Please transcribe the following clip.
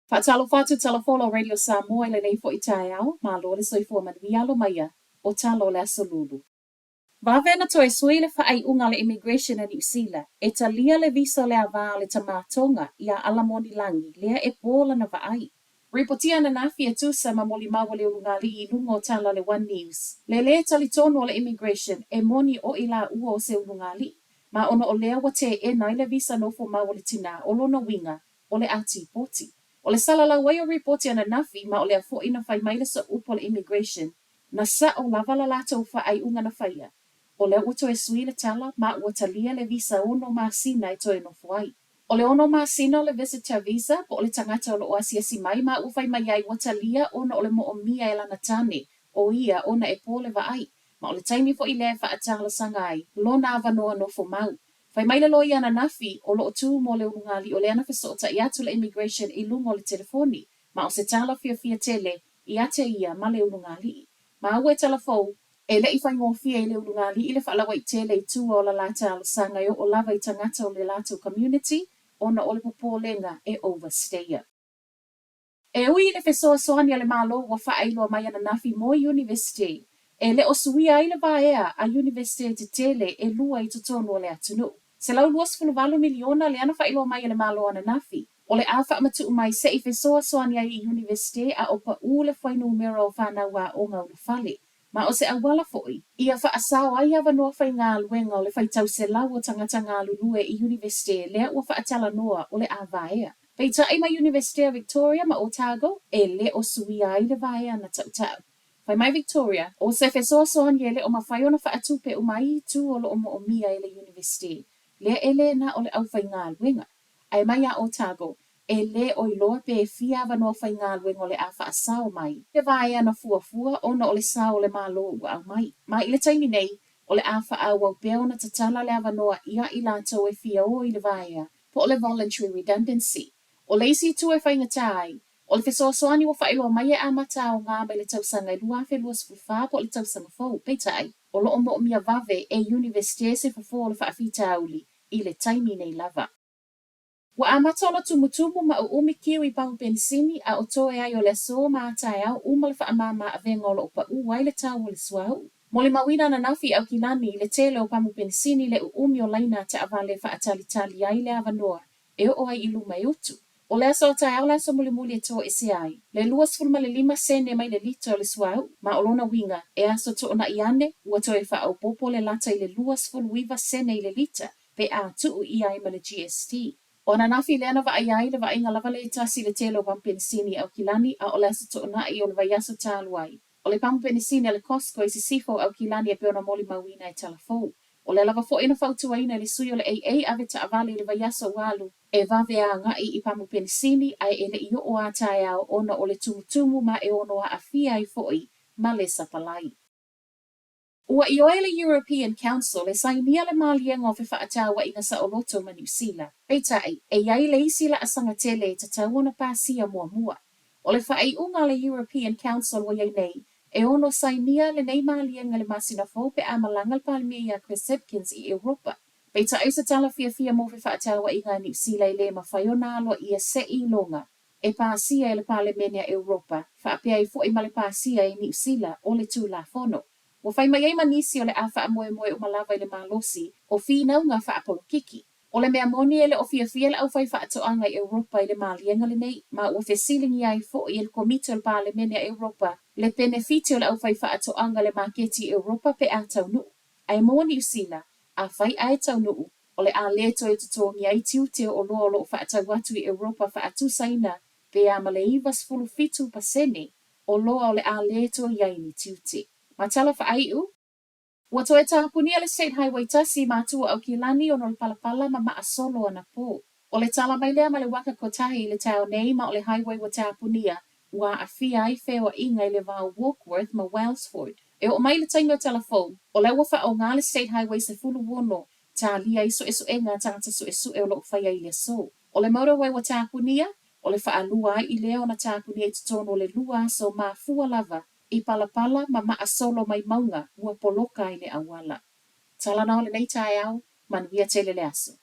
Faatalofa atu Tala Folau Radio Samoa i lenei foi taeao, malo le soifua manuia alo maia o tala o le Aso Lulu. Vave ona toe sui le faaiuga a le Immigration a Niu Sila e talia le visa o le ava o le tamā Tonga ia Alamoni Lagi lea e po lana vaai. Ripotia ananafi e tusa ma molimau a le ulugalii i luga o tala a le One News, le lē talitonu o le Immigration e moni o i laua o se ulugalii, ma ona o lea ua teena ai le visa nofo mau o le tinā o lona uiga o le a tipoti. O le salalau ai o ripoti ananafi ma o lea foi na fai mai le sooupu o le Immigration, na sa'o lava la latou faaiuga na faia, o lea ua toe sui le tala ma ua talia le visa 6 masina e toe nofo ai. O le 6 masina o le visitor visa po o le tagata o loo asiasi mai ma ua fai mai ai ua talia ona o le moomia e lana tane o ia ona e po le vaai. Ma o le taimi foi lea e faatalosaga ai lona avanoa nofo mau. Fai mai le loia ananafi o loo tu mo le ulugalii o lea na fesootai atu le Immigration i luga o le telefoni ma o se tala fiafia tele ia te ia ma le ulugalii. Ma ua e tala fou, e le'i faigofie i le ulugalii le faalauaitele i tua o la la talosaga e oo lava i tagata o le latou community ona o le popolega e overstay. E ui i le fesoasoani a le Malo ua faailoa mai ananafi mo Iunivesite, e le o suia ai le vaea a Iunivesite tetele e lua i totonu o le atunuu. $128 miliona lea na faailoa mai e le Malo ananafi, o le a faamatuu mai se'i fesoasoani ai i Iunivesite a o paū le fuainumera o fanau aoga ulufale. Ma o se auala foi, ia faasao ai avanoa faigaluega o le faitau selau o tagata galulue i Iunivesite lea ua faatalanoa o le a vaea. Peitai mai Iunivesite a Victoria ma Otago e le o suia ai le vaea na tautau. Fai mai Victoria, o se fesoasoani e le o mafai ona faatupe uma ai itu o loo moomia e le Iunivesite, lea e lē na o le aufaigaluega. Ae mai a Otago, e lē o iloa pe fia avanoa faigaluega o le a faasao mai le vaea na fuafua ona o le sao o le Malo ua aumai. Ma i le taimi nei, o le a faaauau pea ona tatala le avanoa ia i latou e fia o i le vaea po o le voluntary redundancy. O le isi itu e faigata ai, o le fesoasoani ua faailoa mai e amata aogā mai le tausaga e 2024 po o le tausaga fou. Peitai, o loo moomia vave e Iunivesite se fofo o le faafitauli i le taimi nei lava. Ua amata ona tumutumu ma uumi kiu i pamu penisini a o toe ai o le aso ma a taeao uma le faamāmā avega o loo paū ai le tau o le suauu. Molimauina ananafi i Aukilani i le tele o pamu penisini le uumi o laina taavale faatalitali ai le avanoa e oo ai i luma e utu. O le aso a taeao le aso mulimuli e toese ai, le 25 sene mai le lita o le suauu, ma o lona uiga e aso toonai ane ua toe faaopoopo le lata i le 29 sene i le lita pe a tuu ia ai ma le GST. O ananafi lea na vaai ai le vaaiga lava le tasi le tele o pamu penisini i Aukilani a o le aso toonai o le vaiaso talu ai. O le pamu penisini a le Costco i sisifo o Aukilani e pei ona molimauina e tala fou. O lea lava foi na fautuaina e le sui o le AA ave taavale i le vaiaso ua alu e vave agai i pamu penisini ae e le'i oo a taeao ona o le tumutumu ma e ono aafia ai foi ma le sapalai. Ua ioe le European Council e sainia le maliega o fefaatauaiga saoloto ma Niu Sila. Peitai, e i ai le isi laasaga tele e tatau ona pasia muamua. O le faaiuga a le European Council ua iai nei, e ono sainia lenei maliega i le masina fou pe a malaga le Palemia ia Chris Hipkins i Europa. Peitai o se tala fiafia mo fefaatauaiga a Niu Sila e lē mafai ona aloaia se'i iloga e pasia e le Palemene a Europa, faapea ai foi ma le pasia e Niu Sila o le Tulafono. Ua fai mai ai ma nisi o le a faamoemoe uma lava i le malosi o finauga faapolokiki. O le mea moni e le o fiafia le aufaifaatoaga i Europa i le maliega lenei, ma ua fesiligia ai foi e le Komiti o le Palemene a Europa le penefiti o le aufaifaatoaga i le maketi i Europa pe a taunuu. Ae mo Niu Sila, afai ae taunuu, o le a lē toe totogia ai tiute o oloa o loo faatau atu i Europa faatusaina pe a ma le 97% oloa o le a lē toe i ai ni tiute. Ma tala faaiu, ua toe tapunia le State Highway 1 i matua Aukilani ona o le palapala ma maasolo anapo. O le tala mai lea ma le Waka Kotahi i le taeao nei ma o le highway ua tapunia ua aafia ai feoaiga i le va o Warkworth ma Wellsford. E oo mai le taimi o tala fou, o lea ua faaaogā le State Highway 16 talia ai suesuega a tagata suesue o loo faia i le aso. O le motorway ua tapunia, o le faalua ai i lea ona tapunia i totonu o le 2 aso mafua lava i palapala ma maasolo mai mauga ua poloka ai le auala. Tala na o lenei taeao, manuia tele le aso.